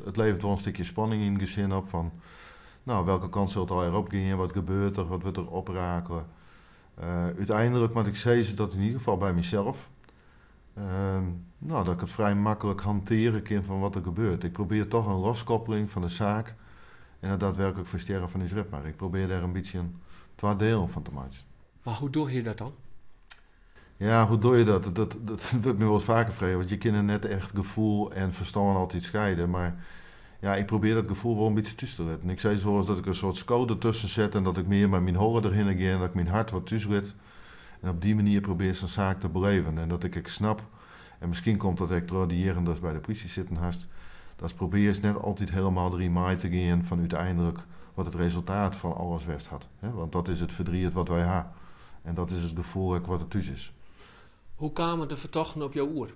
Het levert wel een stukje spanning in het gezin op van, nou, welke kant zult het op gaan, wat gebeurt er, wat wordt er opraken. Uiteindelijk moet ik zeggen dat in ieder geval bij mezelf, nou, dat ik het vrij makkelijk hanteren kan van wat er gebeurt. Ik probeer toch een loskoppeling van de zaak en het daadwerkelijk versterren van die maar. Ik probeer daar een beetje een twee deel van te maken. Maar hoe doe je dat dan? Ja, hoe doe je dat? Dat wordt me wel eens vaker gevraagd, want je kunt net echt gevoel en verstand altijd scheiden. Maar ja, ik probeer dat gevoel wel een beetje tussen te zetten. Ik zei wel eens dat ik een soort code tussen zet en dat ik meer met mijn horen erin ga en dat ik mijn hart wat tussen zet. En op die manier probeer zo'n zaak te beleven. En dat ik het snap. En misschien komt dat ik door die jaren dat bij de politie zitten haast. Dat probeer je net altijd helemaal erin mee te gaan van uiteindelijk wat het resultaat van alles west had. Want dat is het verdriet wat wij hebben. En dat is het gevoel wat er tussen is. Hoe kwamen de vertochten op jouw oer?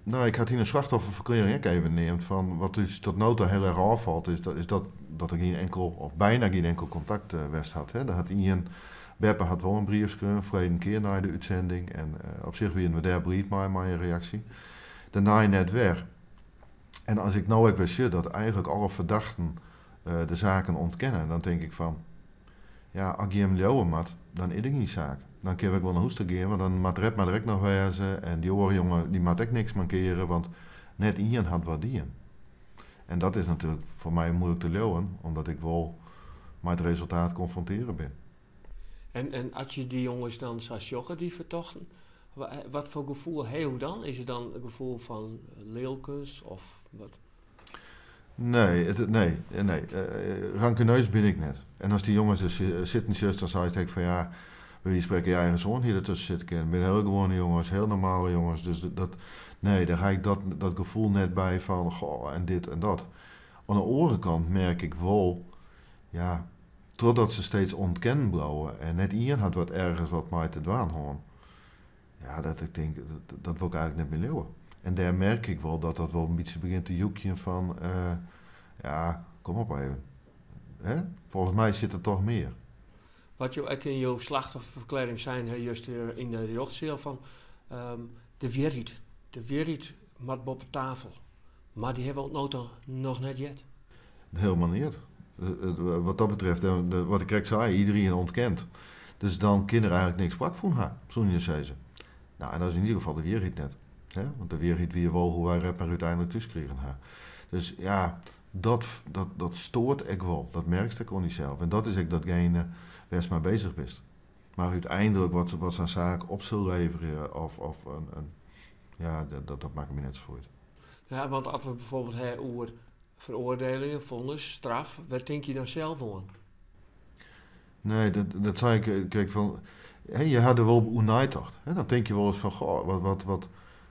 Nou, ik had hier een slachtofferverklaring ook even neemt van wat dus tot nota heel erg afvalt, is dat er geen enkel, of bijna geen enkel contact west had. Hè. Daar had Ian, Beppe had wel een brief geschreven, voor een keer na de uitzending. En op zich weer we daar brief met mijn reactie. Daarna net weer. En als ik nou ook weer zie dat eigenlijk alle verdachten de zaken ontkennen, dan denk ik van, ja, als ik hem leeuwen mat, dan is het geen zaak. Dan kan ik wel naar huis te gaan, want dan moet Red maar direct nog wezen. En die andere jongen, die moet ook niks mankeren, want net Ian had wat die. En dat is natuurlijk voor mij moeilijk te leeuwen, omdat ik wel met het resultaat confronteren ben. En als je die jongens dan zou joggen, die vertochten, wat voor gevoel heb je dan? Is het dan een gevoel van leelkunst of wat? Nee, nee. Rancuneus ben ik net. En als die jongens er zitten, dan zou ik van ja, wie spreken je eigen zoon hier ertussen zitten. Ik ben heel gewone jongens, heel normale jongens. Dus dat, nee, daar ga ik dat gevoel net bij van goh, en dit en dat. Aan de andere kant merk ik wel, ja, totdat ze steeds ontkennen blauwen en net Ian had wat ergens wat mij te dwaan hoor. Ja, dat ik denk, dat wil ik eigenlijk net meer leeuwen. En daar merk ik wel dat dat wel een beetje begint te joekje van, ja, kom op even. Hè? Volgens mij zit er toch meer. Wat je ook in jouw slachtofferverklaring zijn, hè, juist in de rechtszaal van de weerheid. De weerheid moet op tafel. Maar die hebben we nota nog net jet. Helemaal niet. Wat dat betreft, wat ik net zei, iedereen ontkent. Dus dan kinderen eigenlijk niks sprak van haar, zo'n je zei ze. Nou, en dat is in ieder geval de weerheid net. Hè? Want de weerheid wie wel hoe wij maar uiteindelijk tussen kregen haar. Dus ja, dat stoort ik wel. Dat merkte ik ook niet zelf. En dat is ik datgene waar ze maar bezig is. Maar uiteindelijk wat zijn zaak op zal leveren of een, ja, dat maakt me net zo goed. Ja, want als we bijvoorbeeld hè, over veroordelingen, vonnis, straf, wat denk je dan zelf aan? Nee, dat zei ik, kijk van, hè, je had er wel op onaitocht. Hè, dan denk je wel eens van, goh, wat.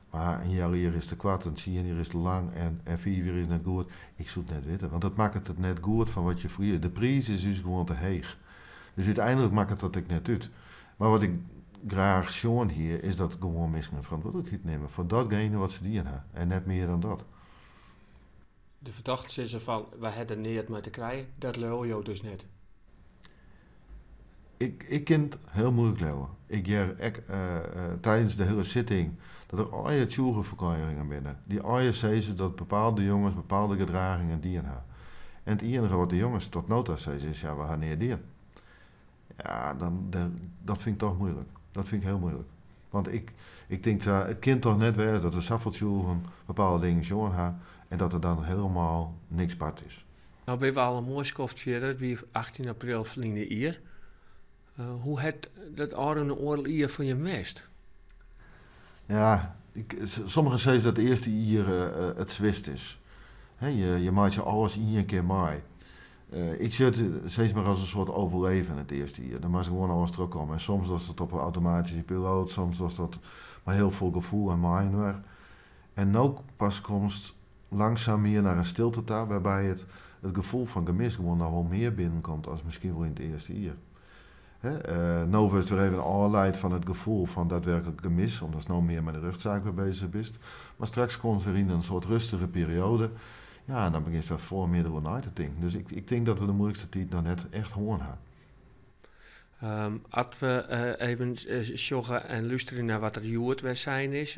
Maar een jaar hier is te kwart, en zie je hier is te lang en 4 uur is net goed. Ik zou het net weten, want dat maakt het net goed van wat je verliest. De prijs is dus gewoon te heeg. Dus uiteindelijk maakt het dat ik net uit. Maar wat ik graag zo'n hier, is dat gewoon mensen een verantwoordelijkheid nemen voor datgene wat ze dienen hebben. En net meer dan dat. De verdachte is ervan, wij hebben neer met te krijgen, dat lul je dus net. Ik ken het heel moeilijk leeuwen. Ik jer ek tijdens de hele zitting dat er al je tjoegenverklaringen binnen. Die al je zeggen dat bepaalde jongens bepaalde gedragingen dienen hebben. En het enige wat de jongens tot nota zeggen is, ja, we gaan neer dienen. Ja, dat vind ik toch moeilijk. Dat vind ik heel moeilijk. Want ik denk dat het kind toch net weet dat de saffeltjoegen bepaalde dingen jongen hebben en dat er dan helemaal niks bard is. Nou ben we al een mooi skoft verder, wie 18 april verleden hier. Hoe het dat oude oorlog hier van je mest? Ja, sommigen zeggen dat de eerste hier het zwist is. Hè, je maakt je alles in één keer mee. Ik zit steeds maar als een soort overleven het eerste hier. Dan mag gewoon alles terugkomen. En soms was dat op een automatische piloot, soms was dat maar heel veel gevoel en mindware. En nu pas komst langzaam meer naar een stilte daar, waarbij het gevoel van gemis gewoon nog wel meer binnenkomt als misschien wel in het eerste hier. Hè nou was het weer even afgeleid van het gevoel van daadwerkelijk gemis, omdat je nou meer met de rugzaak weer bezig bent. Maar straks komt er in een soort rustige periode. Ja, en dan begint het voor meer erover na te denken. Dus ik denk dat we de moeilijkste tijd nog net echt hoorn hebben. Als we even sjoggen en luisteren naar wat er joerd zijn is,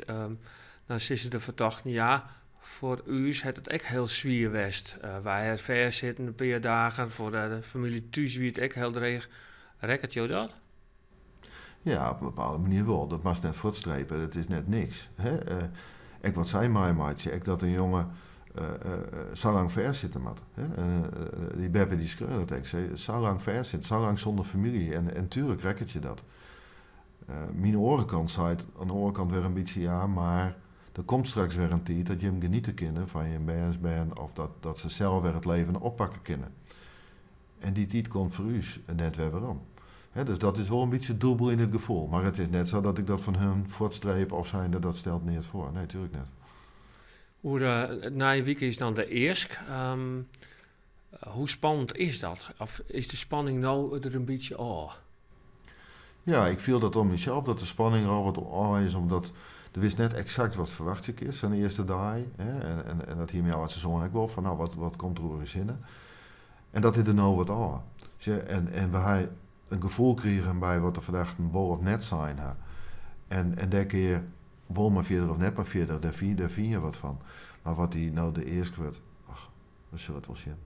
Dan sizze de fertochten, ja, foar ús hat it ek hiel swier west. Wy ha fêstsitten in pear dagen, foar de famylje thús wie it ek hiel dreech. Rekket jo dat? Ja, op in bepaalde manier wol. Dat moatst net fuortstrepe, it is net niks. Hè? Ek wat sy meimeitsje, ek dat in jonge sa lang fêstsitte moat. Hè? Dy beppe dy skreau dat ek, sa lang fêstsitte, sa lang sûnder famylje en tuerlik rekket je dat. Myn oare kant seit oan de oare kant wer in bytsje ja, mar der komt straks wer in tiid dat jim geniete kinne fan jim bernsbern of dat se sels wer it leven oppakke kinne. En dy tiid komt foar ús net wer werom. Hè, dus dat is wol in bytsje dûbel yn it gefoel. Mar it is net sa dat ik dat fan hun fuortstreep of zijnde dat stelt neat foar. Nee, tuerlik net. Oer nije wike is dan de eask. Hoe spannend is dat? Of is de spanning no der in bytsje ôf? Ja, ik fiel dat om mysels, dat de spanning der al wat ôf is, omdat do witst net eksakt watst ferwachtsje kinst sa'n earste dei. Hè? En dat hie my âldste soan ek wol, fan nou, wat komt der oer ús hinne? En dat is der no wat ôf. Sjoch, en we ha in gefoel krigen by wat de ferdachten wol of net sein ha. En dêr kinne je wol mei fierder of net mei fierder, dêr fyn je wat fan. Mar wat dy no de eask wurdt, ach, we sille it wol sjen.